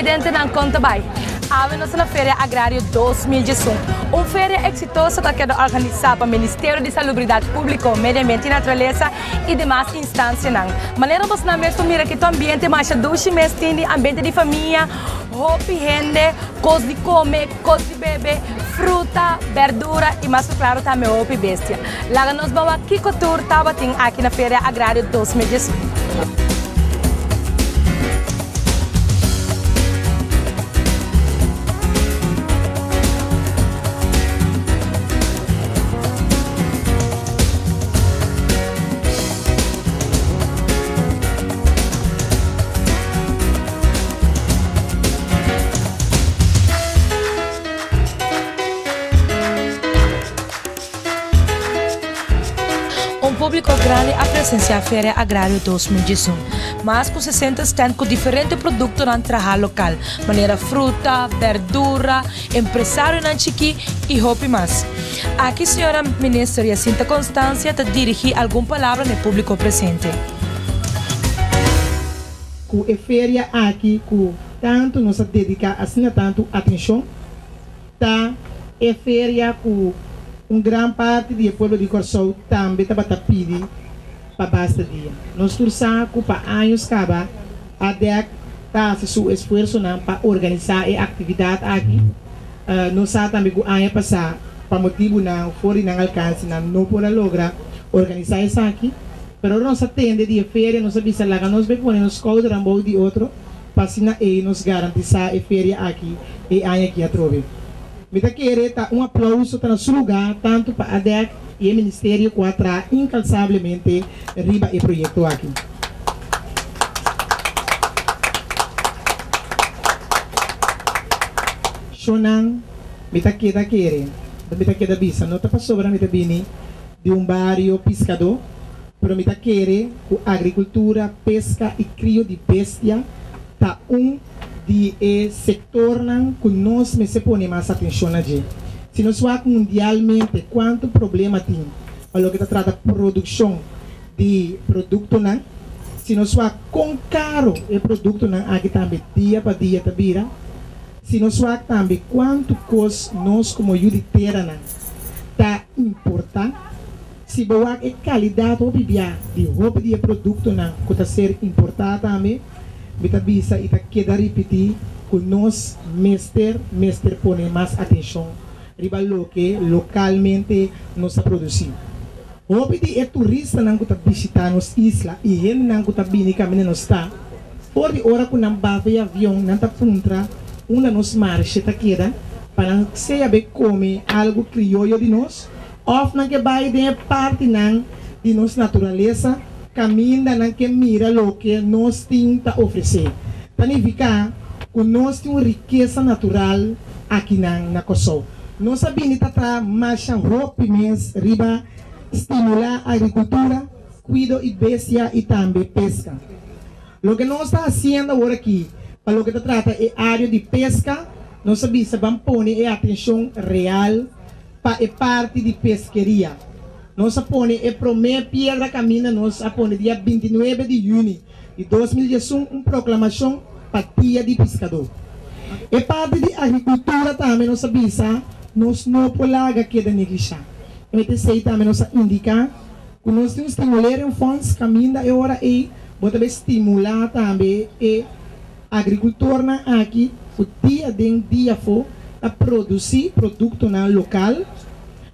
Televidentenan kon ta bai? Awe nos ta na Feria Agrario 2011, un feria eksitoso ku a keda organisá pa Ministerio di Salubridat Públiko, Medio Ambiente i Naturalesa i demas instansianan. Manera bosnan mes por mira ki tur ambiente masha dushi mes tin di ambiente di famia, hopi hende, kos di kome, kos di bebe, fruta, berdura i mas ku klaro tambe hopi bestia. Laga nos ban wak kiko tur tabatin aki na Feria Agrario 2011. Un públiko grandi a presensiá Feria Agrario 2011. Mas ku sesenta stènt ku diferente produktonan trahá lokal, manera fruta, bèrdura, empresarionan chikí i hopi mas. Aki señora Minister Jacinta Constancia ta dirigí algun palabra na e públiko presente. Ku e feria aki ku tantu nos a dediká asina tantu atenshon, ta e feria ku un gran parti di e pueblo di Kòrsou tambe tabata pidi pa basta dia. Nos tur sa ku pa años kaba ADEC ta hasi su esfuersonan pa organisá e aktividat aki. Nos sa tambe ku aña pasá pa motibunan for di nan alkanse nan no por a logra organisá esaki. Pero ora nos a tende di e feria nos a bisa laga nos bai pone nos skoudernan bou di otro pa asina ei nos garantisá e feria aki e aña aki atrobe. Mi ta kere ta un aplouso ta na su lugá tantu pa ADEC i e ministerio ku a traha inkansablemente riba e proyekto aki. Shonnan, mi ta keda kere, mi ta keda bisa, no ta pasobra mi ta bini di un bario piskadó, pero mi ta kere ku agrikultura, peska i krio di bestia ta un di e sektornan ku nos mester pone mas atenshon na dje. Si nos wak mundialmente kuantu problema tin pa loke ta trata produkshon di produktonan, si nos wak kon karo e produktonan aki tambe dia pa dia ta bira, si nos wak tambe kuantu kos nos komo yu di teranan ta importá, si bo wak e kalidat hopi bia di hopi di e produktonan ku ta ser importá tambe, mi ta bisa i ta keda ripití ku nos mester mester pone mas atenshon riba loke lokalmente nos ta produsí. Hopi di e turistanan ku ta bishitá nos isla i hendenan ku ta bini kaminda nos ta, for di ora ku nan bafa e avion nan ta puntra unda nos marshe ta keda pa nan sea be kome algu krioyo di nos òf nan ke bai den e partinan di nos naturalesa kaminda nan ke mira loke nos tin ta ofresé. Ta nifiká ku nos tin un rikesa natural akinan na Kòrsou. Nos a bini ta traha masha hopi mes riba stimulá agrikultura, kuido i bestia i tambe peska. Loke nos ta hasiendo awor aki pa loke ta trata e área di peska, nos a bisa ban pone e atenshon real pa e parti di peskeria. Nos a pone e promé piedra kaminda nos a pone dia 29 di yüni di 2011 un proklamashon pa Dia di Piskadó. E parti di agrikultura tambe nos a bisa nos no por laga keda neglishá. E p'esei tambe nos a indiká ku nos tin un stimuleringsfonds kaminda e ora ei bo ta bai stimulá tambe e agrikultornan aki ku dia den dia afó ta produsí produktonan lokal.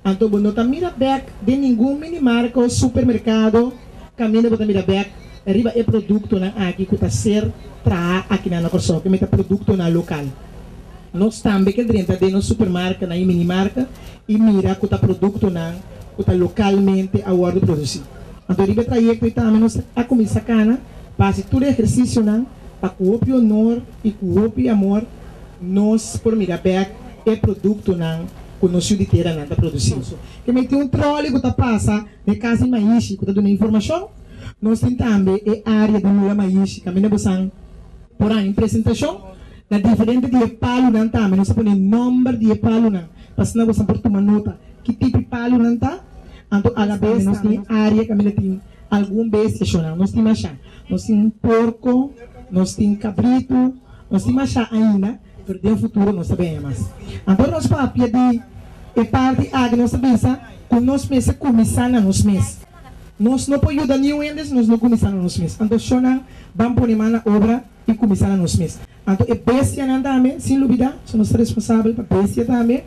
Anto bo no ta mira bèk den ningun minimarka o supermerkado kaminda bo ta mira bèk riba e produktonan aki ku ta ser traha akinan na Kòrsou, ku meta produktonan lokal. Nos tambe ke drenta den nos supermarkanan i minimarka i mira ku ta produktonan ku ta lokalmente a wòrdu produsí. Anto riba e trayekto ei tambe nos a kuminsá kana pa hasi tur e ehersisionan pa ku hopi honor i ku hopi amor nos por mira bèk e produktonan ku nos yu di teranan ta produsí. Ke mei tin un tròli ku ta pasa den kas di maishi ku ta duna informashon. Nos tin tambe e área di mula maishi kaminda bosan por haña un presentashon na diferente di e palunan tambe. Nos a pone nòmber di e palunan pa asina bosan por tuma nota ki tipo di palunan ta. Anto alabes nos tin e área kaminda tin algun bestia shonnan. Nos tin masha. Nos tin porko, nos tin kabritu. Nos tin masha ainda, pero den futuro nos ta benya mas. Anto nos papia di e parti aki nos ta bisa ku nos mester kuminsá na nos mes. Nos no por yuda niun hende si nos no kuminsá na nos mes. Anto shonnan ban pone man na obra i kuminsá na nos mes. Anto e bestianan tambe, sin lubidá, so nos ta responsabel pa bestia tambe.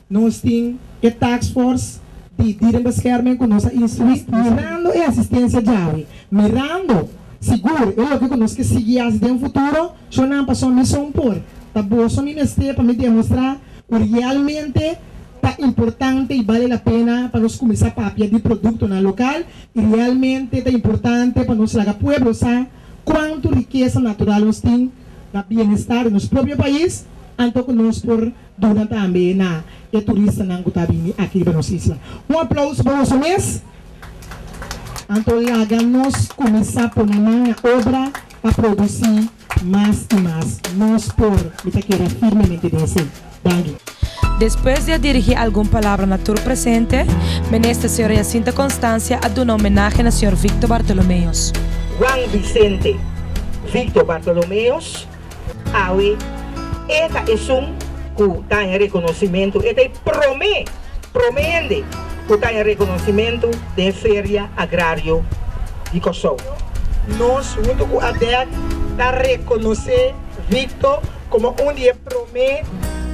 Nos tin e taskforce di dierenbescherming ku nos a instruí mirando e asistencia djawe, mirando sigur e loke ku nos ke sigui hasi den futuro, shonnan pasobra mi son por ta boso mi mester pa mi demostrá ku realmente ta importante i bale la pena pa nos kuminsá papia di produktonan lokal i realmente ta importante pa nos laga pueblo sa kuantu rikesa natural nos tin na bienestar di nos propio pais anto ku nos por duna tambe na e turistanan ku ta bini aki riba nos isla. Un aplauso pa boso mes. Anto laga nos kuminsá pone man na obra pa produsí mas i mas. Nos por, mi ta kere firmemente den esei. Danki. Despues di a dirigí algun palabra na tur presente, Minister señora Jacinta Constancia a duna homenahe na señor Victor Bartolomeus. Juan Vicente Victor Bartolomeus Awe e ta esun ku ta haña rekonosimentu, e ta e promé, promé hende ku ta haña rekonosimentu den e Feria Agrario di Kòrsou. Nos huntu ku ADEC ta rekonosé Victo komo un di e promé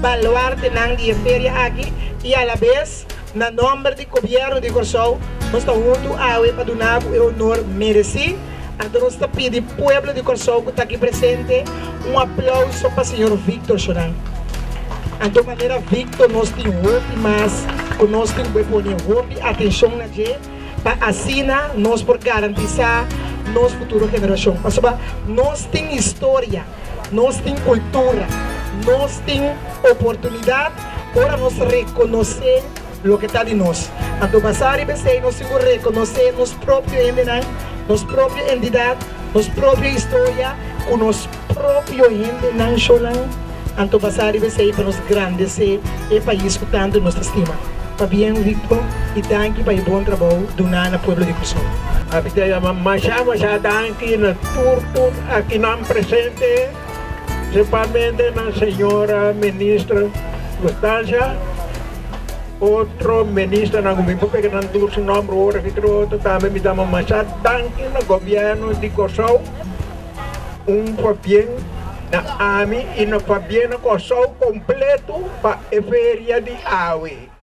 baluartenan di e feria aki i alabes na nòmber di Gobièrnu di Kòrsou nos ta huntu awe pa duna bo e honor meresí. Anto nos ta pidi pueblo di Kòrsou ku ta aki presente un aplouso pa señor Victor Shonan. Anto manera Victor nos tin hopi mas ku nos tin ku e pone hopi atenshon na dje pa asina nos por garantisá nos futuro generashon. Pasobra nos tin historia, nos tin kultura, nos tin oportunidat ora nos rekonosé. Loke ta di nos. Anto basá riba esei nos tin ku rekonosé nos propio hendenan, nos propio entidat, nos propio historia ku nos propio hendenan shownan. Anto basá riba esei pa nos grandesé e pais ku tantu nos ta stima. Pabien Victor i danki pa e bon trabou duná na pueblo di Kòrsou. Abi ta yama masha masha danki na tur tur akinan presente, principalmente na señora Minister Constancia. Otro ministernan ku mi por pega nan tur su nòmber ora ki otro tambe mi ta masha danki na gobièrnu di Kòrsou un pabien na ami i na pabien na Kòrsou kompleto pa e feria di awe.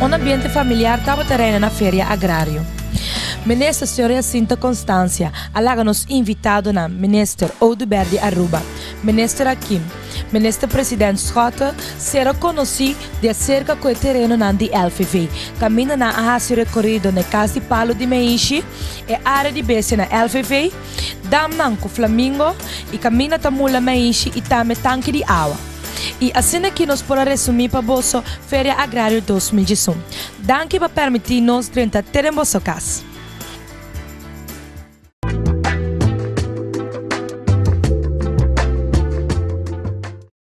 Un ambiente familiar tabata reina na Feria Agrario. Minister Sra. Jacinta Constancia a laga nos invitadonan Minister Oduber di Aruba, Minister Akim, Minister President Schotte sera conoci di acerca cu e terenonan di LVV. Caminda nan a haci recorido na e cas di Palo di Meishi, e area di bestia na LVV, damnan cu flamingo y caminda ta mula meishi y tambe tanki di awa. Y asina aki nos por a resumi pa boso Feria Agrario 2011. Danki pa permiti nos drenta te den boso cas.